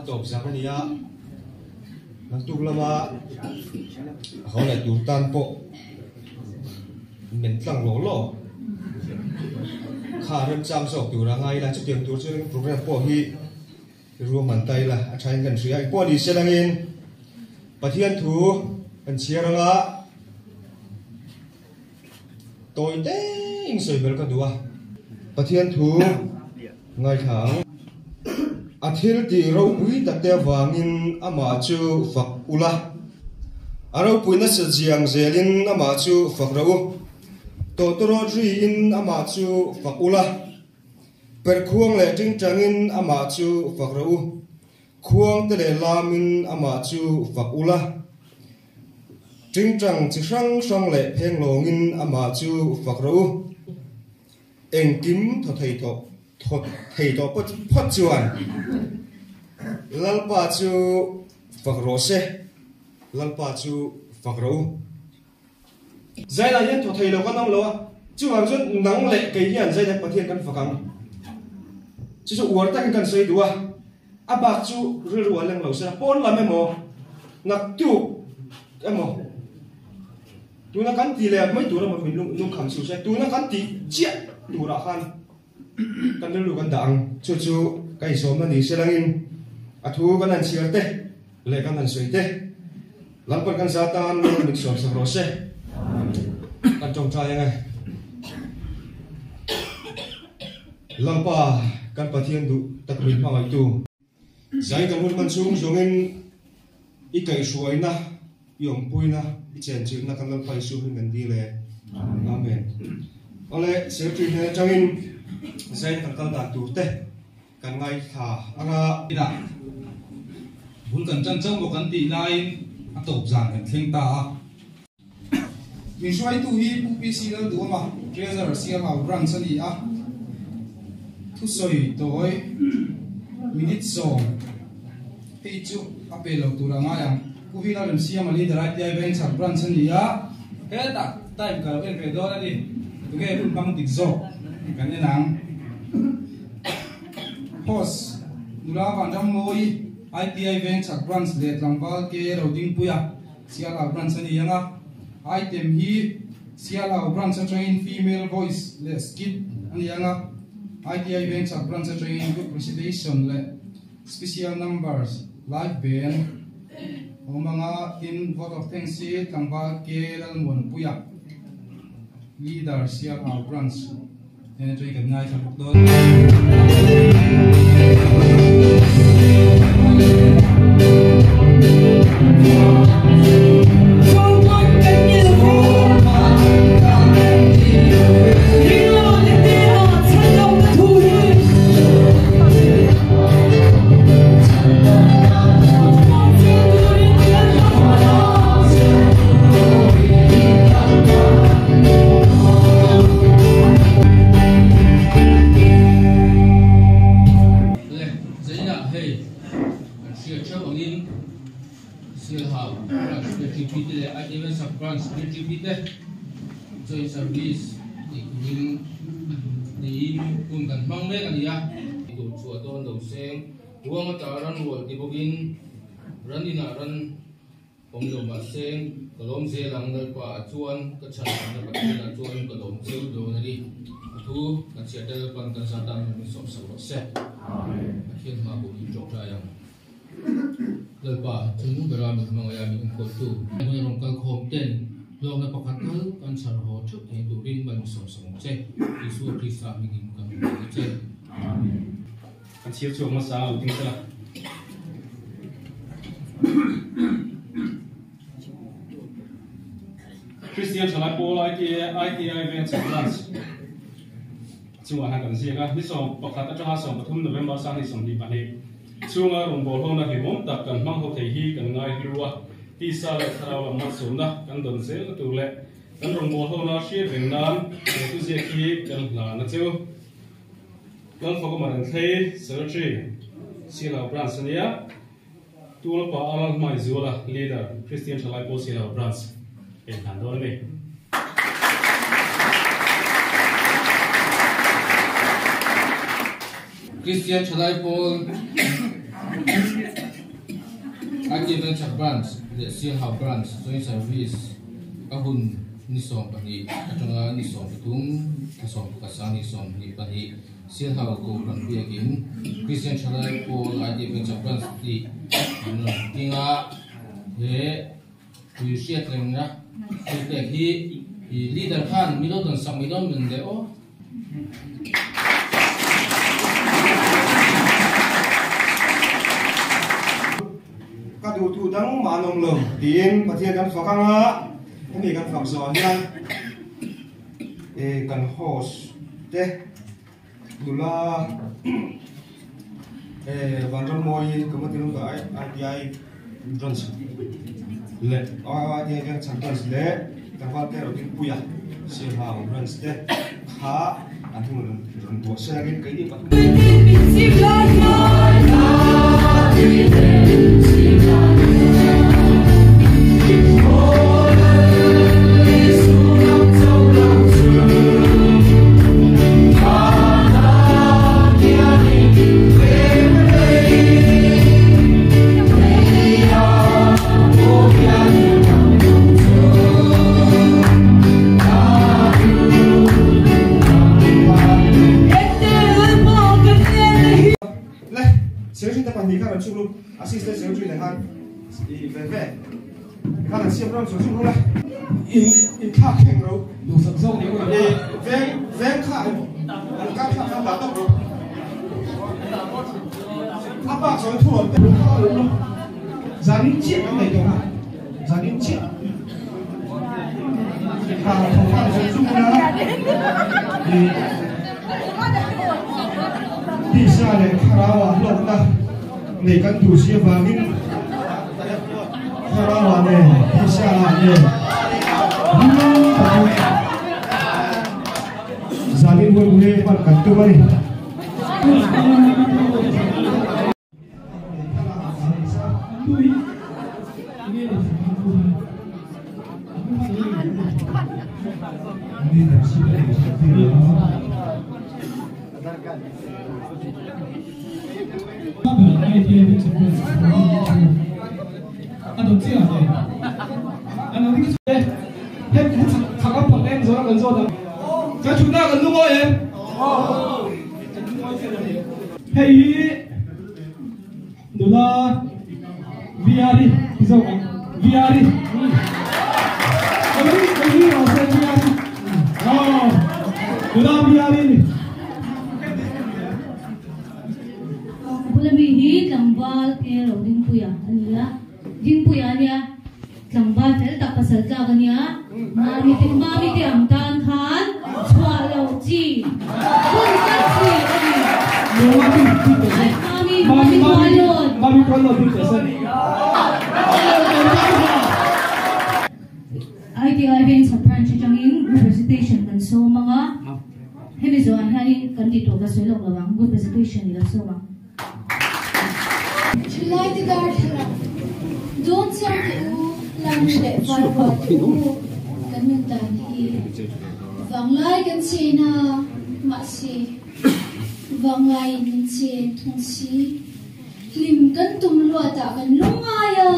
tawp zan a ni a, naktuk lama haw leh tur tan pawh men tlang law law kha remchang zawk tur a ngai ila, chutiang tur chuan program pawh hi ruahman ta ila a thain kan hria. Engpawh ni se langin Pathian thu kan chhiar anga tawi teng sawi ber ka duh a, Pathian thu ngaithla ang. A thil tih ropui takte avangin amah chu fak ula, a ropui nasa ziang zelin amah chu fak rawh u. Tawtawrawt riin amah chu fak ula, perkhuang leh tingtangin amah chu fak rawh u. Khuang te leh lamin amah chu fak ula, tingtang chi hrang hrang leh phenglawngin amah chu fak rawh u. Engkim thaw thei tawh thaw thei tawh phawt chuan Lalpa chu fak rawh se, Lalpa chu fak rawh u. Zainah hian thaw thei lo kan awm lo a, chuvang chuan nang leh kei hian Zainah Pathian kan fak ang. Chu chu uar takin kan sawi duh a, a bak chu rilru a leng lo sela, pawn lam emaw, naktuk emaw, Tuna kan tih leh mai tur emaw min lungkham suh se, tuna kan tih chiah turah khan kan rilru kan dah ang. Chu chu ka insawmna ni se langin a thu kan han chhiar te leh kan han sawi te Lalpan kan za tan min sawm sak rawh se. Kan tawngtai ang e. Lalpa kan Pathian duh tak min hmangaihtu. Zai kan hun hman chhung zawngin i kaihhruaina, i awmpuina, i chenchilhna kan Lalpa Isu hi kan dil e. Amen. Awle, Secretary hnen atangin zaina kan kal dan tur te kan ngaithla ang a. Inah bul kan tan chauh maw kan tih laiin a tawp zan kan thleng ta a. Min hruaitu hi Pu PC Lalduama, Treasurer Sialhau Branch a ni a, thusawi tawi minute 10 hei chu a pe lo tur a ngai ang. Pu Vina Remsiama Leader ITI Vengchhak Branch a ni a, hetah time ka lo en ve dawn a ni, tunge hun hmang dik zawk kan en ang. Host, Nula Vanrammawi, ITI Vengchhak Branch leh Tlangval K Rodingpuia. Sialhau Branch a ni ang a, item hi Sialhau Branch atangin Female Voice leh Skit a ni ang a, ITI Vengchhak Branch atangin Group Recitation leh Special Numbers, Live Band, a awm ang a, tin Vote of Thanks hi Tlangval K Lalmuanpuia, Leader, Sialhau Branch nen atangin kan ngaithla bawk dawn. Le, zainah hei kan hriat theuh angin Sialhau Branch KTP te leh ITV Sub Branch KTP te Joint Service tih turin niin hun kan hmang mek a ni a. Tur chhuah dawn lo seng ruang ata ran rual ti bawkin ran inah ran Awm lo mahse, ka lawm zel ang Lalpa ah chuan ka chhan awmna Pathian ah chuan ka lawm cheu dawn a ni. A thu kan chhiar te Lalpan kan zat tan min sawm sak rawh se. Pathian hma pawh hi tawngtai ang. Lalpa, chungnung bera min hmangaih a min enkawltu. Hmun a rawn kal khawm ten hlawkna pakhat tal kan chhar haw theuh thei turin mal min sawm sak ang che. Isua Krista hmingin kan hmu thei a che. Amen. Kan chhir chhuak hmasa a lo ding sela. Kristian Thalai Pawl ITA ITI Venture Branch chungah hian kan ziak a, ni 11 atanga 13 November 2022 chhunga rawngbâwl hona hlimawm tak kan hmang ho thei hi kan ngai hlu a, tisa leh thlarau lam malsawmna kan dawn zelna tur leh kan rawngbâwl hona hriat reng nan he thuziak hi kan hlan a cheu. Lalfakawma Renthlei, Secretary, Sialhau Branch a nia, Tualpa Aral Hmaizuala, Leader, Christian Thalai Pawl Sialhau Branch a inhlan dawn a ni. Christian Thalai Pawl. IT Venture Branch leh Sialhau Branch Joint Service a hun ni 12 atanga ni 13 thla 11 sang ni 22 Sialhau Kohhran Biakin Christian Thalai Pawl IT Venture Branch tih an rawn ting a, he tui hriat rengna thilpek hi leader khan mi lo dawn sak mai dawn men le aw. Ka duhtu dang mah an awm lo tiin Pathian kan fak ang a, hemi kan fak zawh ah hian kan host te nula Vanrammawi Kamatilunga ITI branch leh ITI Vengchhak branch leh Tlangval te Rodingpuia Sialhau branch te kha an hun rawn buah sengin keini pathum Le, secretary te pahnih khan an chhuk lu, assistant secretary nen khan i ve ve khan an siam ram chhuk chhuk lu le. In in thlak thleng ro. Duhsak zawk ni ula. I veng veng kha an an kar thlak khan dah tawp ro. A bak chuan thu rawn pe. Zanin chiah kan nei tawh a, zanin chiah. Kha tho khan chhuk chhuk ula. I Tisa leh thlarau ah hlawkna nei kan duh si avangin thlarau ah leh tisa ah leh rum takin zanin hun hi hman kan tum a ni. Hei hi nula Viari ti zawk ang Viari nula Viari ni. Bula mi hi tlangval ke lo Dingpuia a ni a, Dingpuia a nia tlangval fel tak pasal tlak a nia, Mami te Mami te ang tan khan chhuah loh chi hun tlat chi a ni. Mami Mami Tualawn. Mami Tualawn ti teh se. ITI Vengchhak Branch atangin group recitation kan sawm ang a, hemi zawhah hianin kan tih tawh ka sawi lawk lo ang, group recitation i lo sawm ang. Thilai te darthlalang dawn chiang teh u, lam leh varpua teh u, kan nun dan hi vanglai kan chen a, mahse vanglaiin min chen thung si. Hlim kan tum luatah kan lungngai a,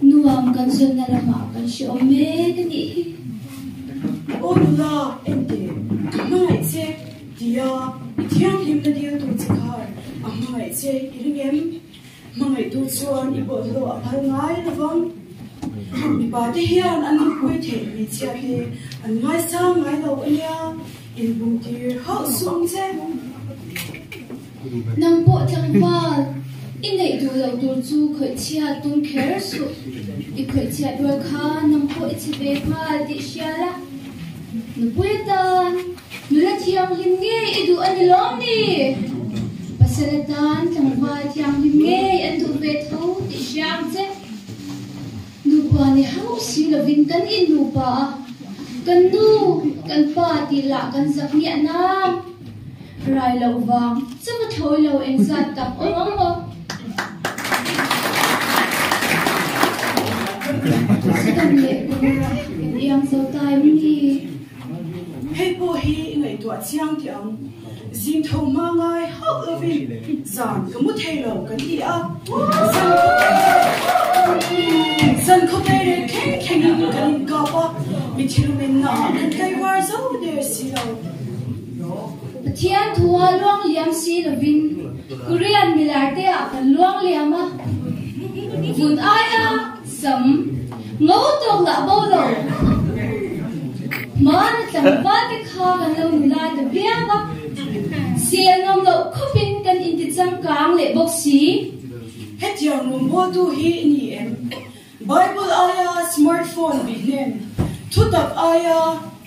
nuam kan zawnna lamah kan hreawm mek a nih hi. Aw nula, enteh, ka hmangaih che. Tia, i thianghlimna diltu che khan a hmangaih che i ring em? Hmangaihtu chuan i bawlhhlawh a phal ngai lo vang. Mipa te hian an nupui theih hmeichhia te an ngaisang ngai lo a nia, inbumtir hauh suh ang che. Nang pawh tlangval, i neih duh loh tur chu khawihchhiat tum kher suh. I khawihchhiat rual kha nang pawh i chhe ve nghal tih hria la. Nupui atan nula thianghlim ngei i duh a ni lawm ni? Pasal atan tlangval thianghlim ngei an duh ve tho tih hria ang che. Nupa ni hauh si lovin kan innupa a, kan nu, kan pa tih lah kan zak miah nang. Rai loh vang chauh a thawi lo engzat tak awm ang maw? Sodom leh Gomorrah in iang zo ta em ni? Hei pawh hi i ngaihtuah chiang tih ang. Zing tho hma ngai hauh lovin zan ka mu thei lo kan ti a. Zan Zan khaw rei thleng thlengin kan inkap a, mi thil mennaah kan tlaivar zo der si lo. Pathian thua luang liam si lovin Korean milar te ah kan luang liam a, vun aia sam ngo tawk lah bo lo. Hmana tlangval te kha kan lo nula ta viau a, sel ngam loh khawpin kan inti changkang leh bawk si. Hetiang rawngbawltu hi i ni em? Bible aia smartphone bih hnem, thutak aia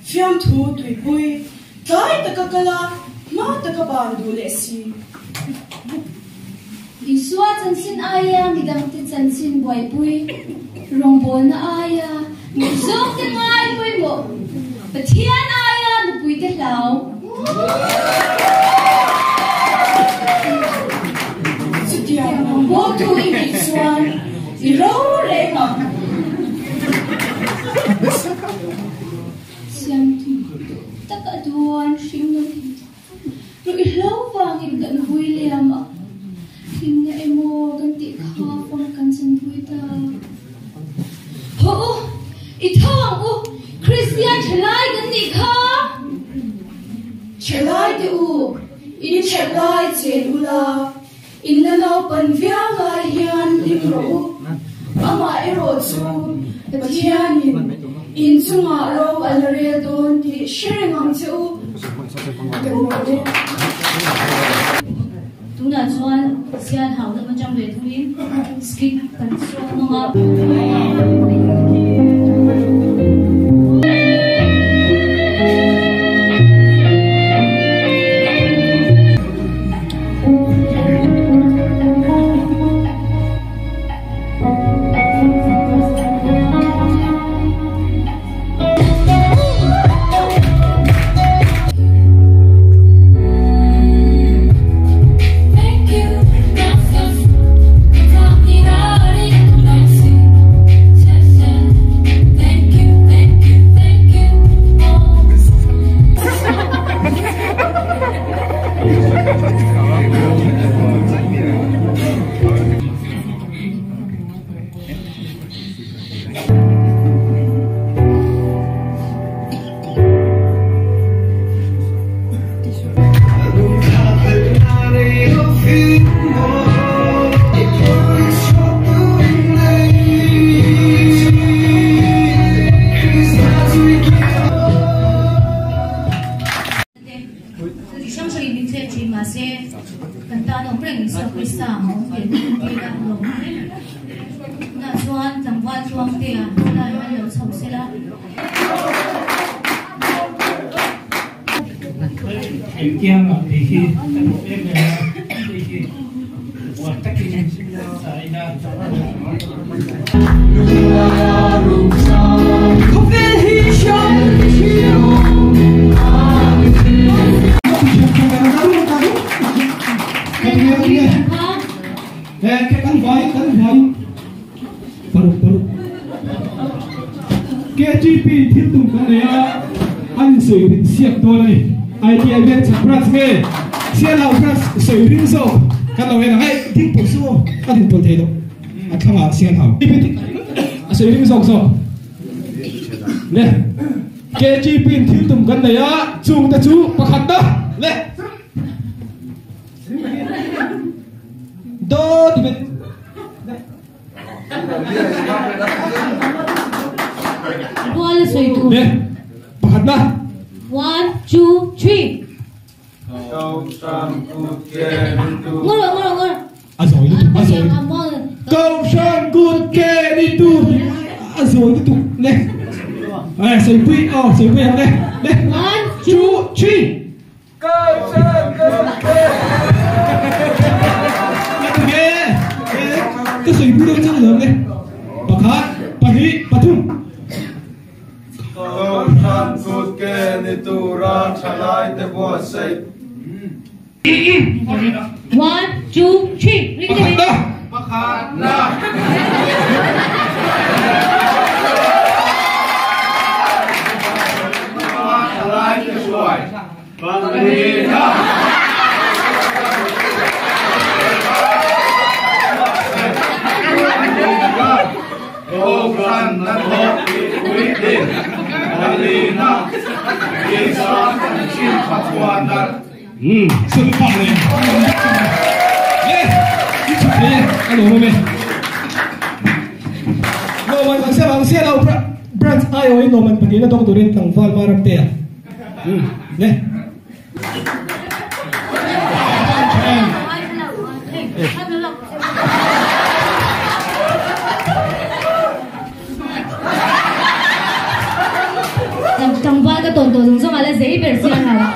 fiamthu tuipui, tlai taka kal a, hma taka ban duh leh si. Isua chanchin aia midangte chanchin buaipui, rawngbawlna aia ngaihzawngte ngai pawimawh, Pathian aia nupuite hlau. Chutiang rawngbawltu i nih chuan i ro reng ang. Siamtu tak a duan hring lo hi ruihhlo vangin kan vui liam a, hlimna emaw kan tih kha fang kan chanpui ta. Haw u, i tho ang u, Kristian thalai kan nih kha! Thalai te u, in thalai chen ula, in la naupan viau lai hian hlim rawh u. Amah erawh chu Pathianin in chungah ro a la rel dawn tih hre reng ang che u. Tunah chuan Sialhau lam atang ve thungin skit kan sawm ang a. Ti hrang hrangin min thlek thin mahse kan tan awm reng Isua Krista a awm tih an tir a lawm tunah chuan tlangval tluangtea lai an lo chho sela. Engtiang ang tih hi ka duh em em a, hei hi uar takin saina. KGP thil tum kan nei a, an insawi rin siak dawn a ni. ITI Veng chhak branch nge Sialhau branch sawi ring zawk kan lo en ang. Hei ding pawh chu a din pawlh thei lo. A thlangah Sialhau a sawi ring zawk zawk. Le KGP in thil tum kan nei a, chung te chu pakhat na le. Do ti bet. Rual a sawi tur. Le pakhat na. One, two, three. Ngawr ngawr ngawr. A zawi lutuk a zawi. Kohhran kut ke ni tur a zawi lutuk le. Ai sawi pui aw sawi pui ang le. Le. One, two, three. Ka sawi pui dawn chiang lo le. Pakhat, pahnih, pathum. Kohhran kut ke ni tura thalai te buatsaih. One, two, three. Pakhat na. Pakhat na. Thalai te hruai. Pahnih na. Hnathawk tihpuitlin palina tisa chanchin tha phuan darh. Umm sun pah leh e i chhuk thei e a lawm awm e. Lawman kan siam ang sia lo branch aiawhin lawman pahnihna dawng turin tlangval Maram te a umm le. Tlangval ka tawn tawh zawng zawng a la zei ber chiang lo.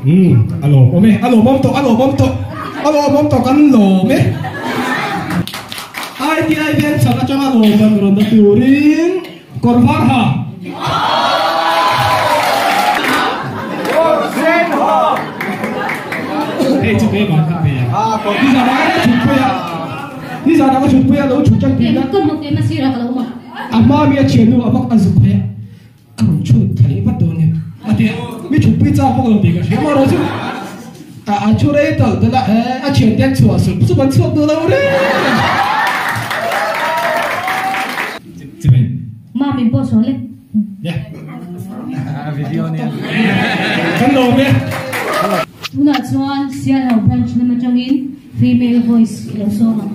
Umm a lawmawm e, a lawmawm tawh, a lawmawm tawh, a lawmawm tawh kan lawm e. ITI veng chhak atanga lawmman rawn la turin kawr var ha. Kawr sen ha. Hei chu keimah ka pe a. Nizanah ka thutpui a, nizanah ka thutpui a lo thut tan tih na. Ka hmu keimah sirah ka lo awm a. A hma mi a thiannu a vak a zuk phei a. Ka rawn chhut thla leh vat dawn e a ti a, mi thutpui chak vak lo tih ka hria marawh chu a thu rei tawlh tawlh a, a thiante an chhuah sup sup an chhuak duh lo reng a. Ma min pawh sawn le. Kan lawm e. Tunah chuan Sialhau branch lam atangin female voice i lo sawm ang.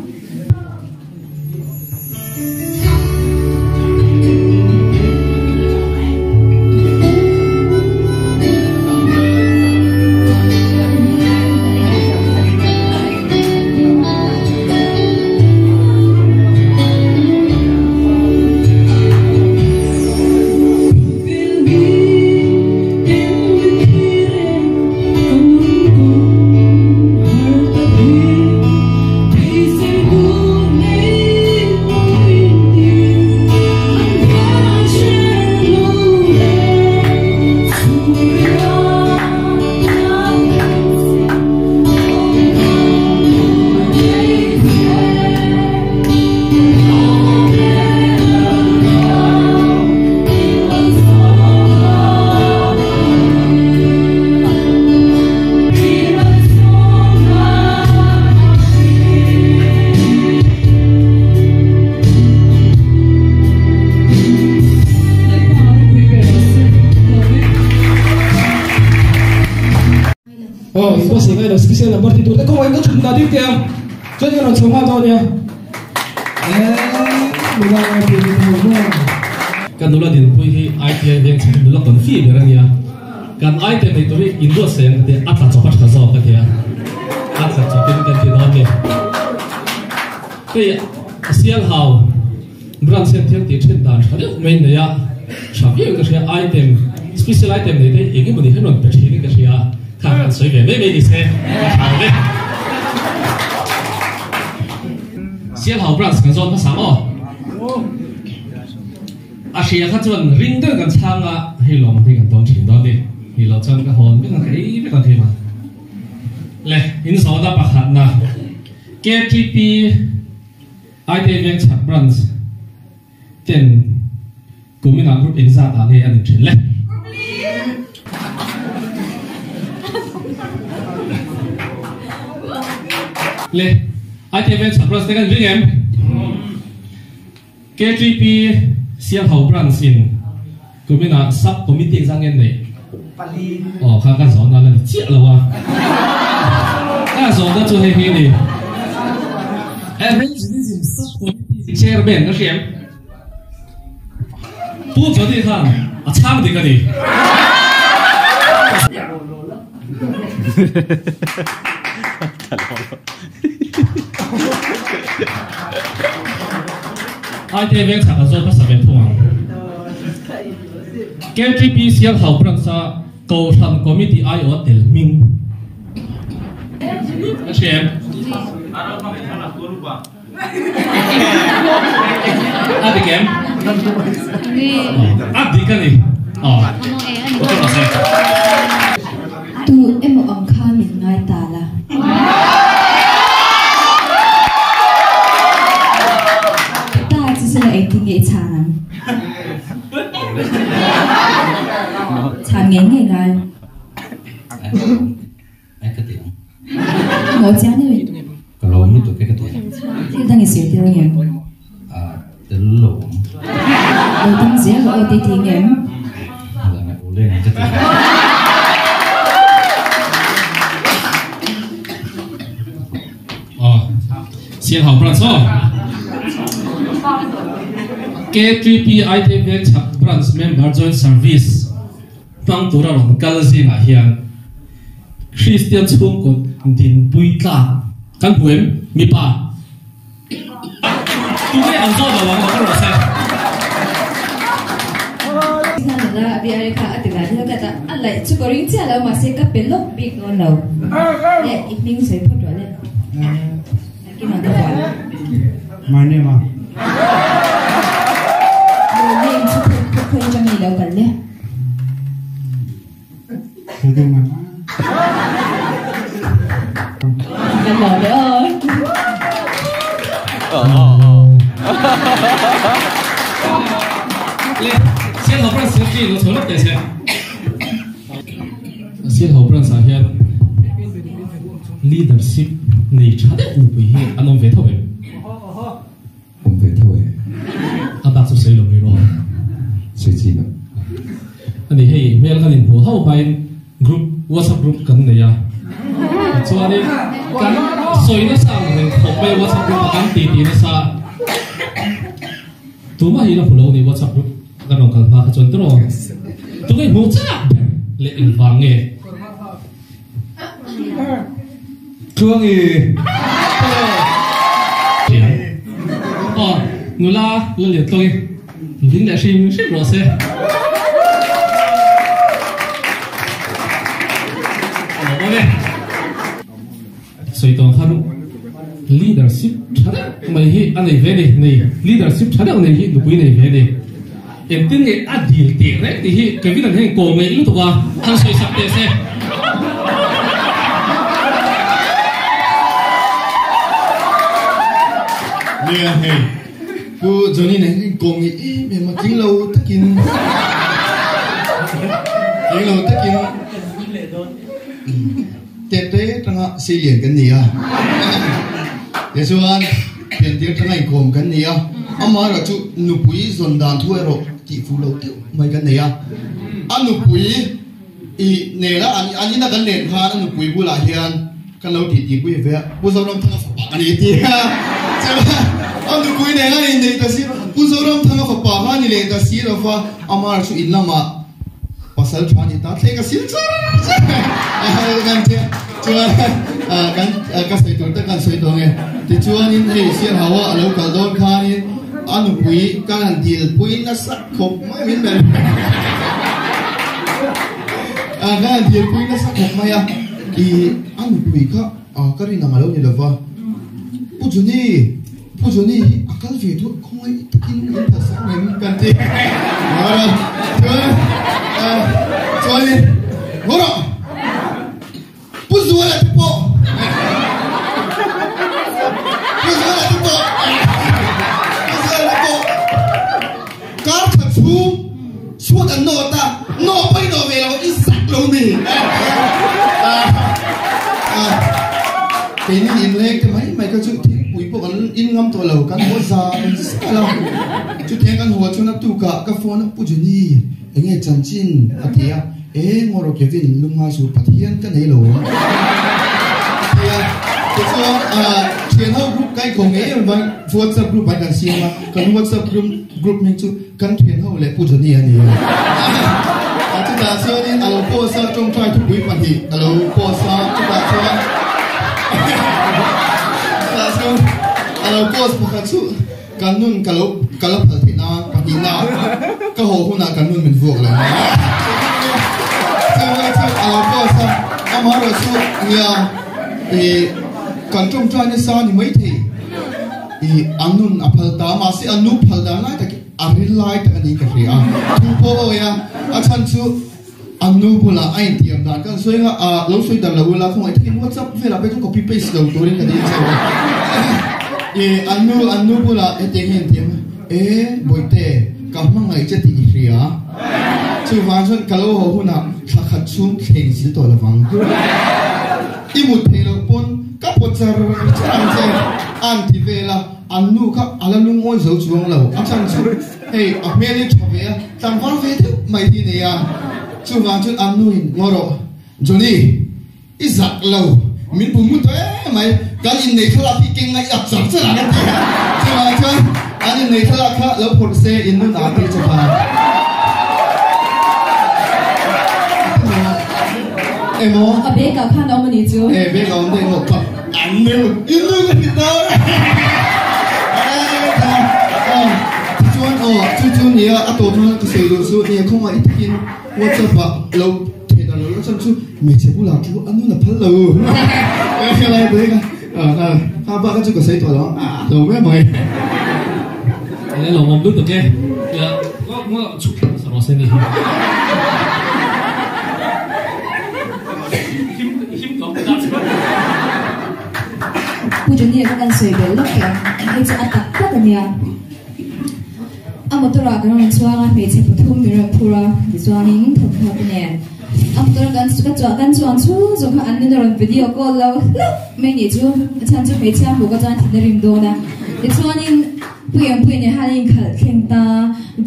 Aw in pawh sawi ngai lo special number ti tur te kawngah in ka chhun ta ding teh ang chuan in rawn chho nghal dawn nia eeh nula ropui ni thei maw. Ka nula dinpui hi ITI veng chhak nula confi ber a nia kan item nei tur hi in duat sawi ang ka tia a tla chawp a tha zawk ka tia a tla chawp in kan ti dawn ni hei Sialhau branch hian thil tih thin dan tha deuh mai nei a tha viau in ka hria item special item nei te eng emaw ni hian rawn pe thin in ka hria kha kan sawi ve mai mai ni se a tha lo ve Sialhau branch kan zawn hmasa maw a hria kha chuan ring deuh kan chhang a hei lawm ang hi kan dawn thin dawn ni ni loh chuan ka hawn vek ang ka ei vek ang khi ma le in zawhna pakhatna KTP ITI Vengchhak Branch ten kuminah group engzat ah nge an inthen le? Le, ITI Vengchhak Branch te kan ring em? KTP Sialhau Branch in kuminah sub committee engzat nge an neih? Aw kha ka zawhna la ni chiah lo a. Ka zawhna chu hei hi a ni. Evangelism Sub-Committee Chairman ka hria em? Pu Johnny khan a chhang dik a ni. Aite veng chhak a zawt hmasa ve thung ang. KTP Sialhau Branch a Kohhran Committee aiawh a tel hming a hria em? A dik em? A dik a ni. Aw. Tu emaw ang kha min ngai ta la. Ta chu sela engtin nge i chhan ang? Chhan ngei ngei ngai. Ai ka ti ang. Maw chiang deuh in. Ka lawm lutuk e ka ti ang. Thil dang i sir tel ngem? Ah, tel lo ang. Lo dang zel rawh aw ti ti ngem? La ngai u leng ang ka ti ang. Aw, Sialhau Branch aw. KTP ITV Chhak Branch Member Joint Service hmang tura rawn kal zingah hian Kristian chhungkaw dinpui tlak kan hmu em? Mipa tunge an zawt lo ang ka rawh se. Kha nula BRA kha a ti dan hian ka ta a laih chu ka ring chiah lo mahse ka pe lawk bik dawn lo. Le i hming sawi phawt rawh le. Nakin ang ka buai. My name ah. Your name chu phawt phawt khawi atang i lo kal le. Sialhau Branch Secretary lo chho lawk teh se. Sialhau Branch ah hian leadership nei tha deuh nupui hi an awm ve tho em? Awm ve tho e. A bak chu sawi lo mai rawh. Sawi chi lo. Ani hei hmel kan inhmuh ho hmain group WhatsApp group kan nei a. Tichuanin kan sawi nasa ang reng khawp mai WhatsApp group a kan ti ti nasa. Tumah hi la hmu lo ni WhatsApp group kan rawn kal hma kha chuan tiraw. Tunge hmuh chak ber leh engvang nge? Tluangi. Aw, nula la lian tluangi ding leh hrim hrim rawh se. Aw awm e. Sawi tawng kha ru leadership tha deuh mai hi a nei ve ni, nei leadership tha deuh nei hi nupui nei ve ni. Engtin nge a dil teh reng tih hi Kevin an heng kaw ngeih lutuk a, han sawi sak teh se. Nia hei, Pu Johnny nen hian kaw ngeih em em a, tling lo takin, tling lo takin tete tanga seilian kan ni a, tichuan piantir tanga inkawm kan ni a, amaherawh chu nupui zawn dan thu erawh tih fuh loh deuh mai kan nei a, a nupui i nena an ina kan len khan a nupui bulah hian kan lo tih tihpui ve a, Pu Zoramthanga fapa ka ni ti a, chuan a nupui nena innei ta si, Pu Zoramthanga fapa kha ni leh ta si lova, amaherawh chu in lamah. Pasal tha ni ta thleng a sil char char kan tia chuan kan ka sawi tur tak kan sawi tawh nge tichuanin hei Sialhaua a lo kal dawn khanin a nupui kan han dil pui nasa khawp mai min ber kan han dil pui nasa khawp mai a i a nupui kha ka rin ang a lo ni lova Pu Johnny Pu Johnny hi a kal ve duah khawngaih takin in ta sang em kan ti chuan chuanin ngaw rawh Pu Zuala te pawh Pu Zuala te pawh Pu Zuala te pawh kar khat chhung chhuat an nawt a nawh pawh i nawh ve lo i zak lo ni keini inleng te mai mai kha chu thingpui pawh kan in ngam tawh lo kan haw zan zan a chutiang kan haw chuan a tukah ka phone a Pu Johnny enge chanchin a ti a e ngaw rawh Kevin lungngai suh Pathian ka nei lo a ti a tichuan thian ho group ka inkhawm ngei em mai WhatsApp group ah kan siam a kan WhatsApp group group hming chu Kan thian ho leh Pu Johnny a ni a. Chutah chuanin a lo post a, tawngtai thupui pahnih a lo post a, chutah chuan chutah chuan a lo post pakhat chu kan nun ka lo ka la phal theih nan pahnihna ka haw hunah kan nun min vuak leh ang. Chuvang chuan a lo post a, amaherawhchu nia ih kan tawngtai nasa ni maithei. I a nun a phal ta mahse a nu phal dan lai tak a ril lai tak a niin ka hria a, thu pawh awi a, a chhan chu a nu bulah a intiam dan kan sawi anga a lo sawi dan lo ula khawngaih takin WhatsApp velah phei chu copy paste lo turin ka dil cheu a, i a nu a nu bulah hetiang hi a intiam a, e Bawihte ka hmangaih che tih i hria. Chuvang chuan ka lo haw hunah thla khat chhung thleng sil tawh lovang. I mut theih loh pawn ka pawt char char ang che a an ti vel a, an nu kha a la lungawi zo chuang lo. A chhan chu hei a hmel hi tha ve a, tlangval ve deuh mai hi nei a. Chuvang chuan an nu in ngaw rawh Johnny, I zak lo, min pum ngut tawh em mai, kan innei thlalak hi keng a i ap char char ang a ti a, chuvang chuan an innei thlalak kha lo phawrh se in nun ah tih chu kha emaw A bag ah khan a awm a nih chu. E bag a awm daih maw pa an neu in nun ka hrilh dawn tichuan aw chu chu nia a tawp nan ka sawi duh chu nia khawngaih takin WhatsApp ah lo Thei dan lo la chuan chu hmeichhe bulah chu a nun a phal lo. Ka hria lai te ka kha bak kha chu ka sawi tawh lo a lo mai mai. Le lo ngom dut ke. Ya ngo ngo chuk sa ro se ni. Him him to da chu. Pu Johnny ka kan sawi bel lawk ang. Hei chu a tak tak ania. A motor ah kan rawn chuang a, hmeichhe pathum min rawn phur a, tichuanin thawmhnaw te nen a motor a kan ka chuah kan chuang chhung zawng kha an min rawn video call lo hlauh mai nih chu a chhan chu hmeichhia hmuh ka chuan thin a rim dawn a, tichuanin Puiang Puia nen hian an inkhalh thleng ta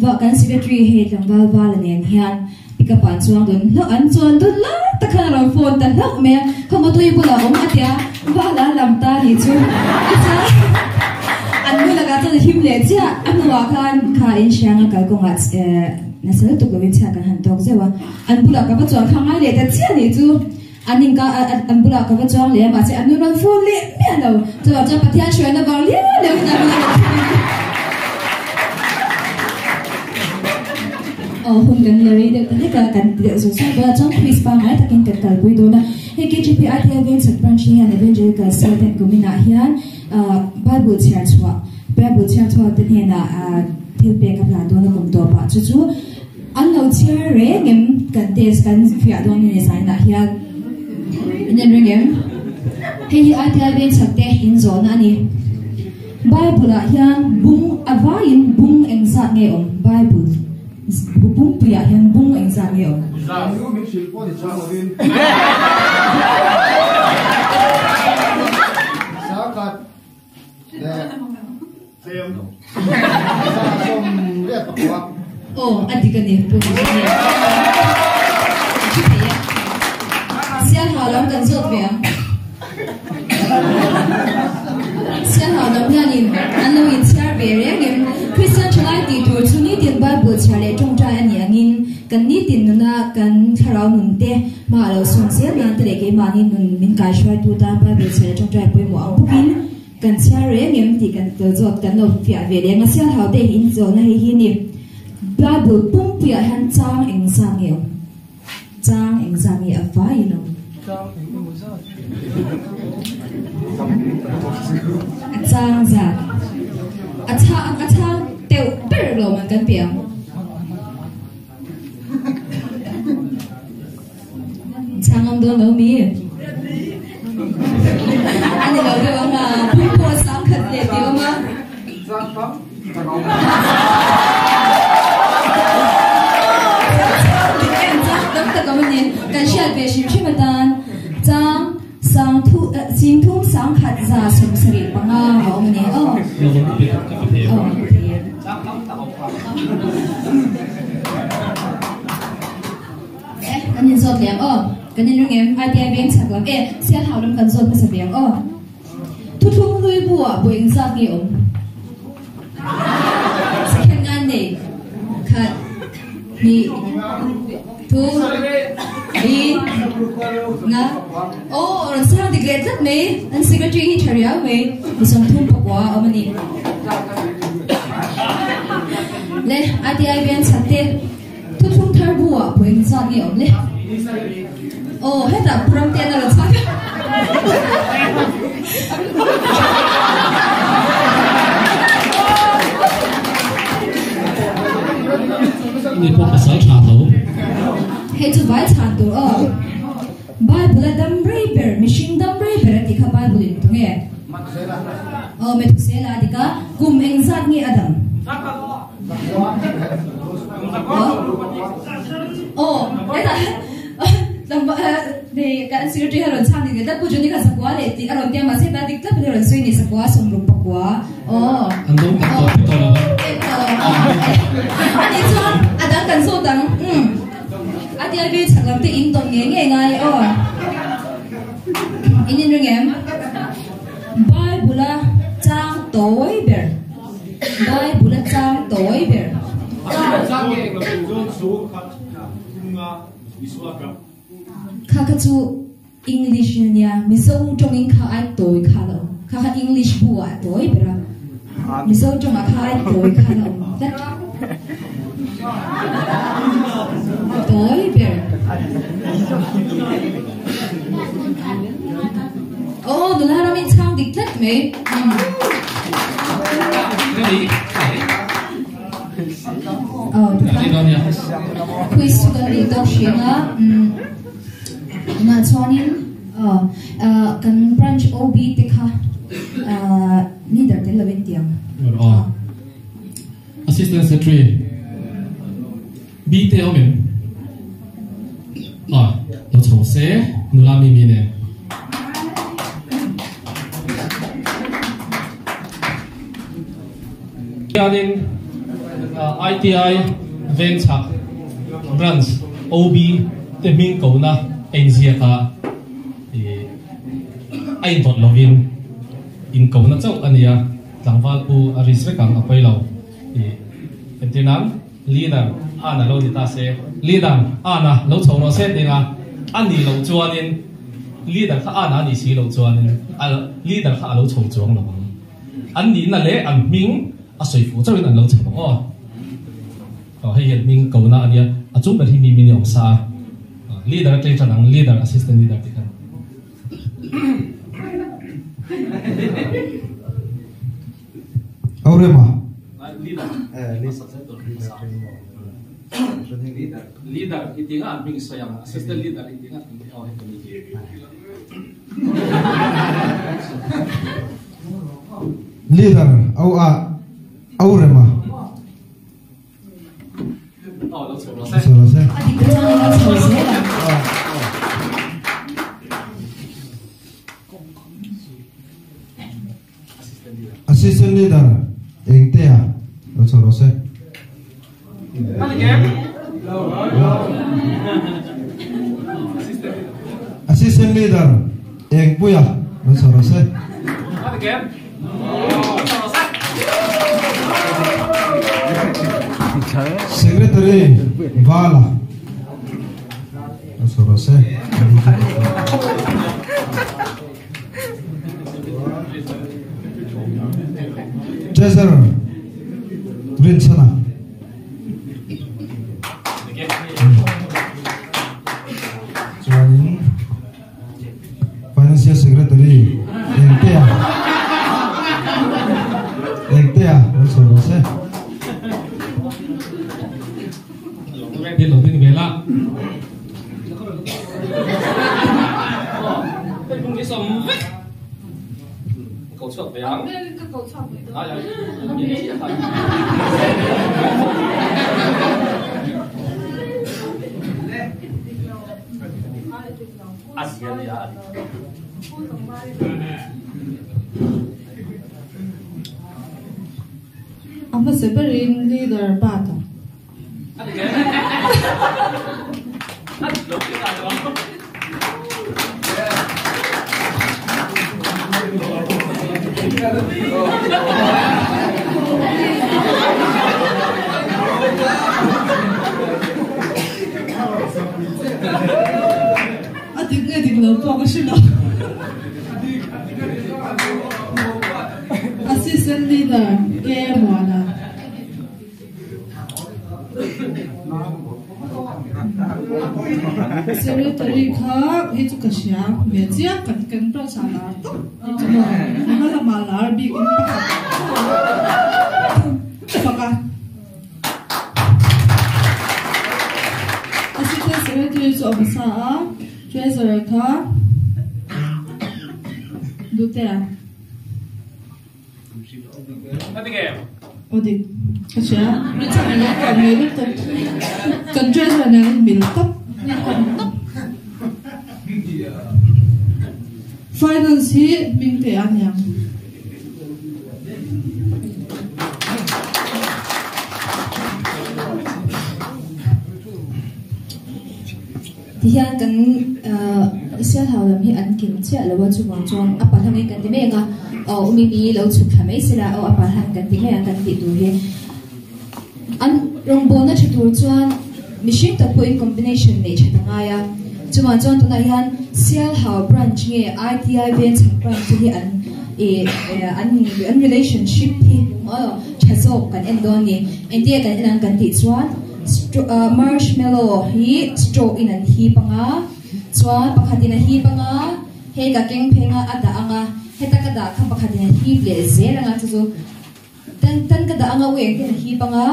va kan secretary hei tlangval vala nen hian pickup ah an chuang dun hlauh an chuan dun lai tak khan a rawn phone ta hlauh mai a, khaw motor hi bulah awm a tia vala a lam ta nih chu tichuan an nu lakah chuan a him leh chiah a hnuah khan kha in hriang a kalkawngah nasa lutuk lovin chhiat kan han tawk zeuh a an bulah ka va chuan kha ngai leh ta chiah nih chu an inka an bulah ka va chuang leh a mahse an nu rawn phone leh miah lo chuvang chuan Pathian hruaina vang liau liau in a rawn Aw hun kan la rei deuh ta hlek a, kan ti deuh zawk zawk dawn a, chuan quiz pangngai takin kan kalpui dawn a, hei KGP ITI Vengchhak Branch hi hian Evangelical Cell ten kuminah hian Bible chhiar chhuah Bible chhiar chhuak te hnenah thil pek a hlan dawn a kum tawpah chu chu an lo chhiar reng em kan test kan fiah dawn a ni zainah hian in en reng em hei hi ITI Vengchhak te inzawhna a ni. Bible ah hian bung a vaiin bung engzat nge awm? Bible bu pumpuiah hian bung engzat nge awm? Zan min hrilh pawh ni chuang lovin. Sakhat leh tlem za 84. Aw, a dik a ni, Pu Engineer. A thi thei e. Sialhau lam kan zawt ve ang. Sialhau lam hianin an lo inchhiar ve reng em? Kristian thalai tih tur chu nitin Bible chhiar leh tawngtai a nih angin kan nitin nuna kan thlarau nun te hma a lo sawn zel nan te leh keimahni nun min kaihruaitu tan Bible chhiar leh tawngtai pawimawh ang bawkin kan chhiar reng em tih kan tel zawt kan lo fiah ve leh ang a. Sialhau te inzawhna hei hi ni Bible pumpuiah hian chang engzat nge awm? Chang engzat nge a vai in awm? Chang eng emaw zat. A chang zat. A chang a chang teuh ber lo man kan piang. Chang am dawn lo mi. Ani lo deuh ang a, phung pawh sang khat leh ti awm a. Chang tam tak a awm. Tam tak awm a ni. Kan hriat ve hrim hrim atan chang sang thu sing thum sang khat 75 a awm a ni. Aw. Aw. Eh, kan in zawt leh ang aw. Kan in ring em? ITI veng chhak lam e, Sialhau lam kan zawt hmasa ve ang aw. Thuthlung hlui buah buai engzat nge awm? Second ngan nei. Khat, hnih, thum, li, nga. Aw, rawn sang dik leh tlat mai. An secretary hi tha riau mai. Mi 34 a awm a ni. Le, ITI veng chhak te. Thuthlung thar bu ah pawh engzat nge awm le? Aw, hetah Pu Ramtean a rawn chhak a. Ni pawh pasal tha tho. Hei chu vai chhan tur aw. Bible a dam rei ber, mihring dam rei ber a tih kha Bible in tu nge? Aw, Methusela a dik a, kum engzat nge a dam? Aw hetah tlangval nei kan secretary kha rawn chhang dik leh tlat Pu Johnny kha zakua leh tih a rawn tia mahse hetah dik tlat a rawn sawi a ni zakua sawmruk pakua aw An dawng tak tawh tawh lo a. A nih chuan a dang kan zawt ang umm a tia vei chhak lam te in tawn ngei ngei ngai aw in inring em Bible a chang tawi ber Bible a chang tawi ber. Kha kha chu English in ania, Mizo tawngin kha ai tawi kha la awm. Kha kha English bu ah a tawi ber a, Mizo tawngah kha ai tawi kha la awm tlat. Tawi ber. Aw, nula ramin chhang dik tlat mai. Quiz chu kan nei tawk hriang a, tunah chuanin kan branch OB te kha leader tel lovin tiang. Assistant Secretary B te awm em? Lo chho se nula mi mi nen. Hianin ITI Vengchhak Branch OB te hming kohna a inziak a, a indawt lovin inkohna chauh a ni a, tlangval pu a risk vek ang a pawi lo. Entir nan leader Ana lo ni ta se, leader Ana lo chho rawh se tinga a nih loh chuanin leader kha Ana a nih si loh chuanin leader kha a lo chho chuang lo ang. An nihna leh an hming a sawi fuh chauhin an lo chho ang aw. Aw hei hian hming kona a nia, a chung ber hi mi mi ni awm sa a. Leader atang tan ang, leader, assistant leader tih khan. Au rema. Leader i tinga an hming sawi ang, assistant leader i tinga an hming aw hei ka ni. Leader au a au rema. A dik chuan a chho zel ang. Assistant leader Engtea lo chho rawh se. Assistant leader Engpuia lo chho rawh se. Secretary Vala lo chho rawh se. Treasurer Rinchhana. Chuanin Financial Secretary Engtea Engtea lo chho rawh se. Dil lo ding ve la. A hmasa berin leader pa ta. A dik nge dik lo pawh ka hre lo. Assistant leader K Muana. Secretary kha hei chu ka hria ve chiang kan kan branch ah lar tawp chu maw hma lamah lar bik in pakhat fak a Assistant Secretary chu a hmasa a Treasurer kha Dutea. Aw dik ka hria rinchhan a lo kuah ngei lutuk kan dress nen an inmil tawp Finance hi hming te a niang. Tihian kan Sialhau lam hi an kim chiah lo a, chuvang chuan a pahlangin kan ti mai ang a, aw umi mi lo chhuk thla mai sela aw a pahlang kan ti mai ang kan tih tur hi an rawngbawlna tha tur chuan mihring tak pawhin combination neih that a ngai a, chuvang chuan tunah hian Sialhau branch nge ITI Vengchhak branch te hi an ih an an relationship hi aw tha zawk kan en dawn a ni, engtia kan en ang kan tih chuan. Marshmallow hi straw in an hip anga, chuan pakhatin a hip anga, hei ka keng pheng a a dah anga, heta ka dah kha pakhatin a hip leh zel anga chu chu tan tan ka dah anga u engtin a hip anga,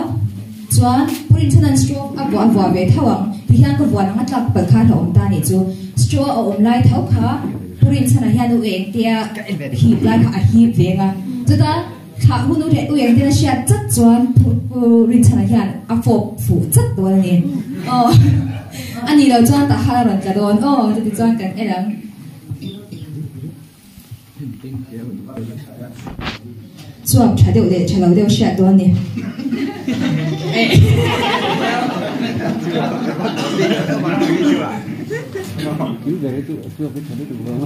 chuan purin chuan an straw a vuah a vuah ve tho ang, tihian ka vuah ang a tlak palh kha a hlauhawm ta nih chu, straw a awm lai tho kha purin chhanah hian u engtia hip lai kha a hip ve anga, chuta. Thlah hun u leh u engtin a hriat chat chuan Pu Rinchhana hian a fawp fuh chat dawn a ni. Aw a nih loh chuan tah khan a rawn tla dawn aw chuti chuan kan en ang. Chuap tha deuh leh tha lo deuh hriat dawn a ni.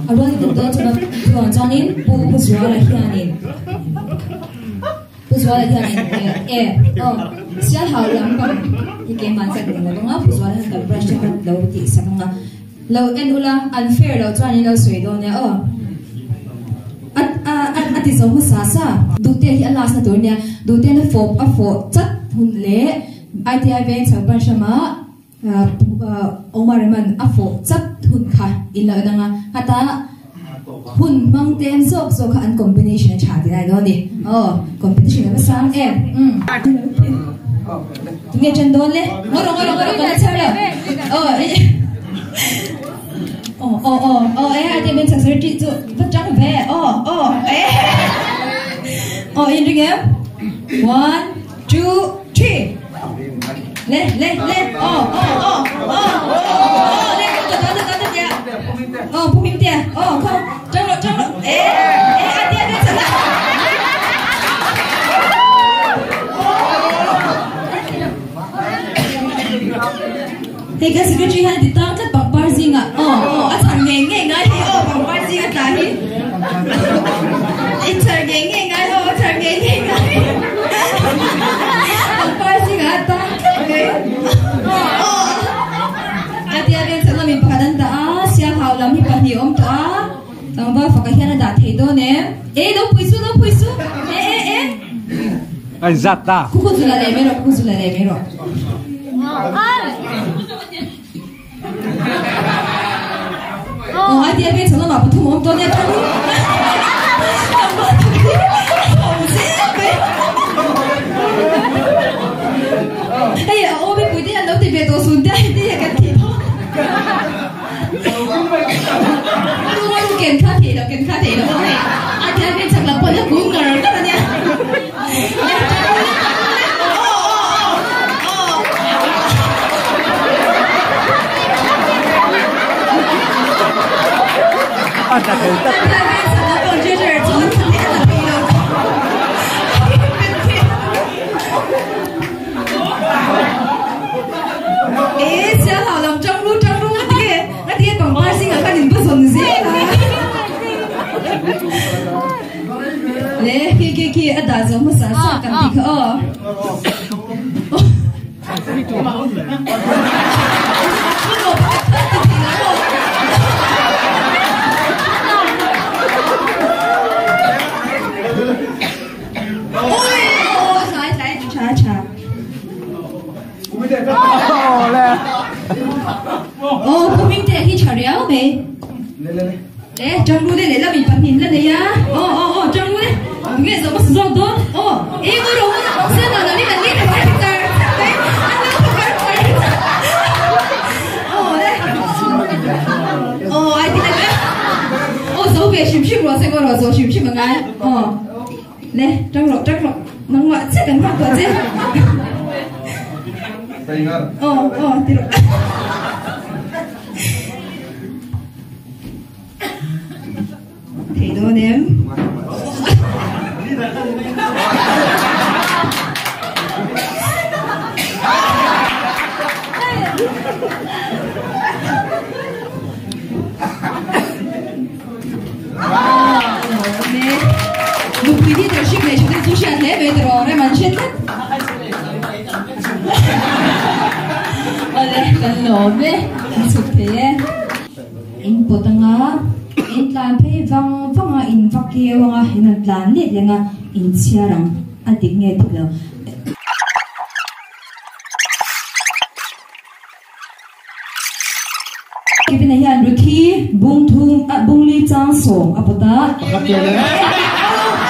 A rual tuk dawn chuan chuan chuanin Pu Pu Zuala hianin Pu Zuala hianin e aw Sialhau lampang hi keimah chak ni lo anga Pu Zuala hian kan brush te kha lo tih sak anga lo en ula unfair lo chuan in lo sawi dawn nia aw a a a ti zo hmasa sa Duhte hi a last na tur nia Duhte na fawp a fawh chat hun leh ITI veng chho branch lamah Omar Rehman a fawh chat hun kha in lo en ang a, hata hun hmang tlem zawk zawk kha an combination a tha tih lai dawn a ni. Aw, competition a va sang em. Umm. Tunge ṭan dawn le? Ngaw rawh, ngaw rawh, ngaw rawh, ka la chhar lo. Aw, aw, aw, aw, aw, e, a ti min chak sir ṭih chu va ṭang ve. Aw, aw, e. Aw, in ring em? One, two, three. Le le le oh oh oh oh oh le ta ta ta ta ta oh pu ming tia oh không trong rồi trong rồi ê ê ai tia tia chả Hei ka secretary han ti tang tlat pangpar zinga oh oh a chhan ngei ngei ngai hi oh pangpar zinga tla hi i chhar ngei ngei ngai oh a chhar ngei ngei ngai pangpar zinga a tang tlat mai oh a tia vel chakna min pakhat an dah a sialhau lam hi pahnih awm tawh a tlangval faka hian a dah thei dawn em e lo pui su lo pui su e e e An zat ta. Khu khu zula leh mai rawh khu zula leh mai rawh. Aw ai tia veng chho lamah pathum awm tawh nia tho. Hei a awm i pui te an lo ti ve tawh sun te hei te hian kan thih tho. Ken kha thei lo ken kha thei lo hei a tia veng chak lam pawh hi a kung ngar ngar a nia. Le khi khi khi a dah zo hmasa sa kan ti kha aw. Oi oh sai sai cha cha. Oh pu Ming te hi tha riau mai. Le le le. Le chang lu le le la mi pahnih la nei a. Oh oh oh chang lu le. Nge zo ma zawk dawn. Oh e ngo ro se na na ni na ni na tar tar. An lo kar kar. Oh le. Oh ai ti le. Oh zo ve shim shim ro se ngo ro zo shim shim ngai. Oh. Le tang rawh tang rawh nangmah chiah kan nghak tawh che. Aw aw ti rawh. Thei dawn em? Nupui leadership nei tha te chu hriat hle mai tiraw rem an hre tlat. Awle kan lawm e, an chhuk thei e. In pawt anga in tlan phei vang vang a, in va keu anga in rawn tlan let leng a, in chhiar ang a dik nge dik lo. Kevin-a hian Ruthi bung thum a bung li chang sawm a pawt a. Pakhat lo le.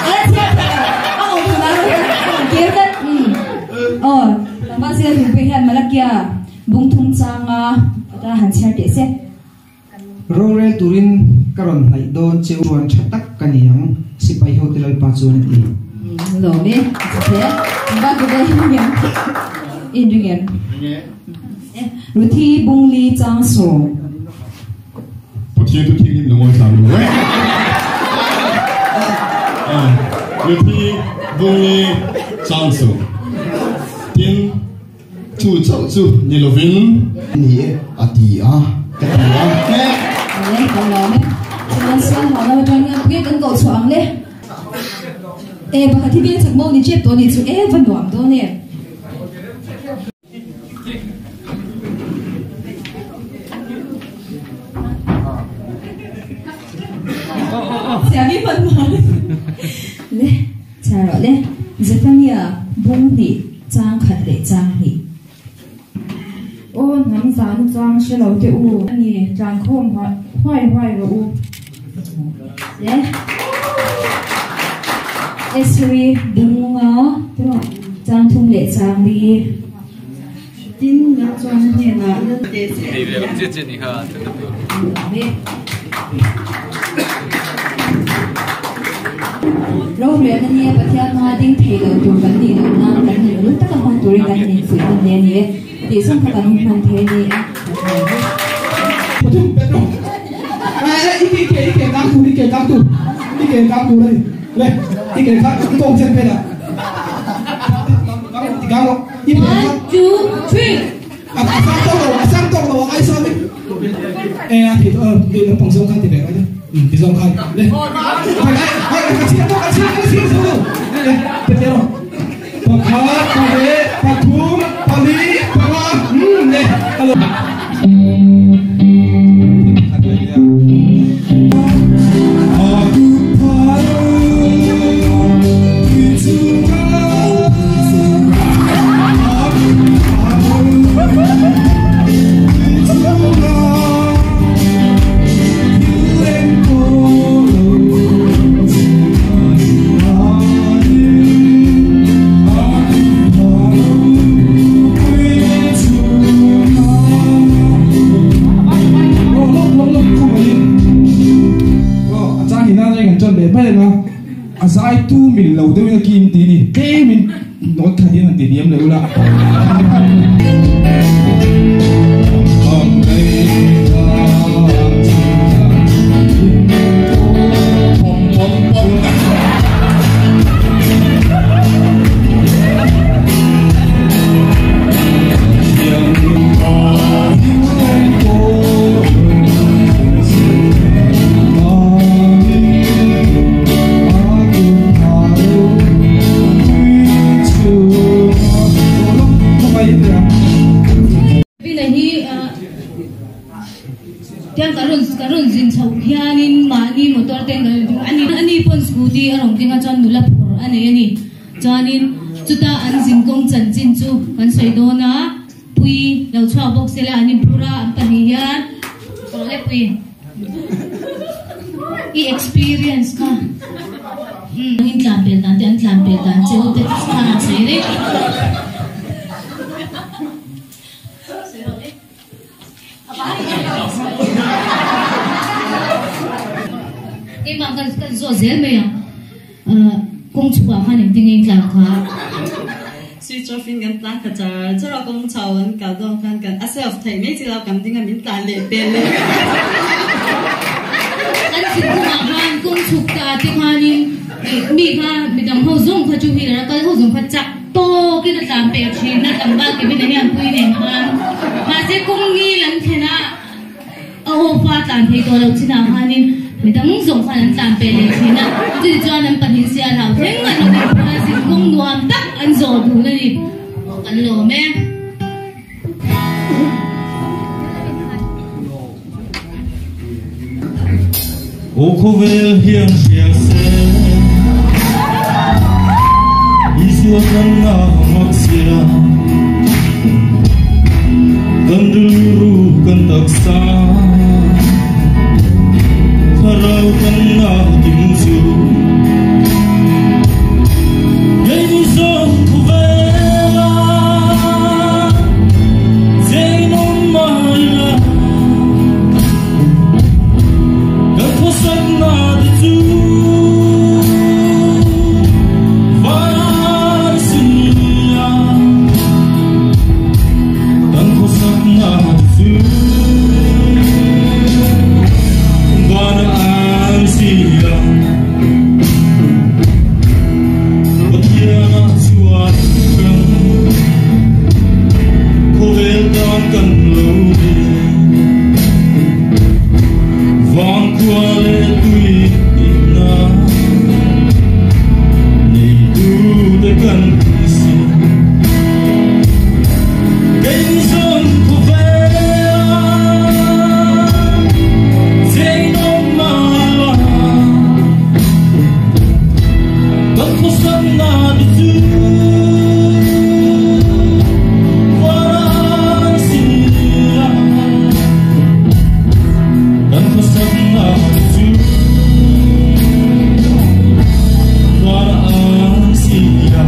A chhiat thei lo. A awm thun a rawn kir tlat. Aw, tlangval sel thingpui hian Malakia bung thum chang a pawt a han chhiar teh se. Rorel turin ka rawn hnaih dawn che u chuan tha tak ka ni ang, sipai hote Lalpa chuan a ti. Lawm e, a che hle. Tlangval Kevin in in ring em? Ring e. Ruthi Bungli Chang Sawm. Pathian chu thianghlim lo ngawi thla lo e. Ruthi Bungli Chang Sawm. Tin, chu chauh chu ni lovin. Ni e, a ti a, ka ti a. Le, kan lawm e. Chuan Sial hau lam atang hian tunge kan koh chhuah ang le? E, pakhat hi biak chak maw ni chep tawh ni chu e, va nuam dawn em. Siami hman hman le chhiar rawh le Zephaniah bung hnih chang khat leh chang hnih. Aw hnam zan chang hre lo teh u. A ni, tlan khawm huai huai rawh u. Le Esri bunga chang thum leh chang li. Tin, lal chuan a hnenah, Lal teh che Hei ve lam chiah chiah ni kha an ta tur. Rorel a nia Pathian hma ding thei lo tur kan nih loh nan kan nun uluk taka hmang turin kan han infuih hman hle a ni e tih zawng kha kan hun hman thei a ni a. Pathum Petro i ke i ke kang tur i ke kang tur i ke kang tur a ni le i ke kha tawng chen vel ah ti kang rawh i ke One, two, three. A sang tawk lo a sang tawk lo a ngai sawm in e a thi mi naupang zawng khan ti ve ngai ti zawng khan le hai ka chhiar bawk a chhiar ka chhiar zo lo le pe te rawh pakhat pahnih pathum pali panga le alo A zai tu mil lo deuhin a kim ti ni tlemin nawt khat hian han ti hniam leh ula. Vina hi tiang ka rawn ka rawn zin chhoh hianin mahni motor ten kan rawn ding a ni ani pawn scooty a rawn keng a chuan nula phur a nei a ni chuanin chuta an zin kawng chanchin chu kan sawi dawn a. Pui lo chhuak bawk se la an inphur a, an pahnih hian tawh le pui i experience kha umm in tlan pel dan te an tlan pel dan che u te kha han sawi reng keimah kan kan zawh zel mai ang. Kawng chhukah khan engtin nge tlan kha? Switch off in kan tlan kha char char a, kawng chho kan kal dawn khan kan a self theih mai chi lo, kan ding a min tlan leh pel leh. Kan thingkungah khan kawng chhuk ta te khanin mi kha midang ho zawng kha two wheeler a kal ho zawng kha chak tawkin a tlan pek thin a, tlangval Kevin-a hian pui nen khan. Mahse kawng ngil an thlen a. A off a tlan thei tawh loh chinah khanin midang zawng khan an tlan peh leh thin a, chutih chuan an pahnih sia hlau thleng an rawn inphur a, zinkawng nuam tak an zawh dun a ni. Aw kan lawm e. Aw khawvel hian hria se Isua kan na mak sia Kan rilru kan taksa Thlarau kan na kim chu Keini zawng khawvela Cheng awm mai la Kan khawsakna te chu Van sia Kan khawsakna te chu Van an sia Pathiana chuan kan khawvel tan kan lo ni Vang khua leh tui na nei tu te kan si Keini zawng khawvela cheng awm mah Kan khawsakna te chu Van sia Kan khawsakna te chu Van sia.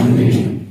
Amen.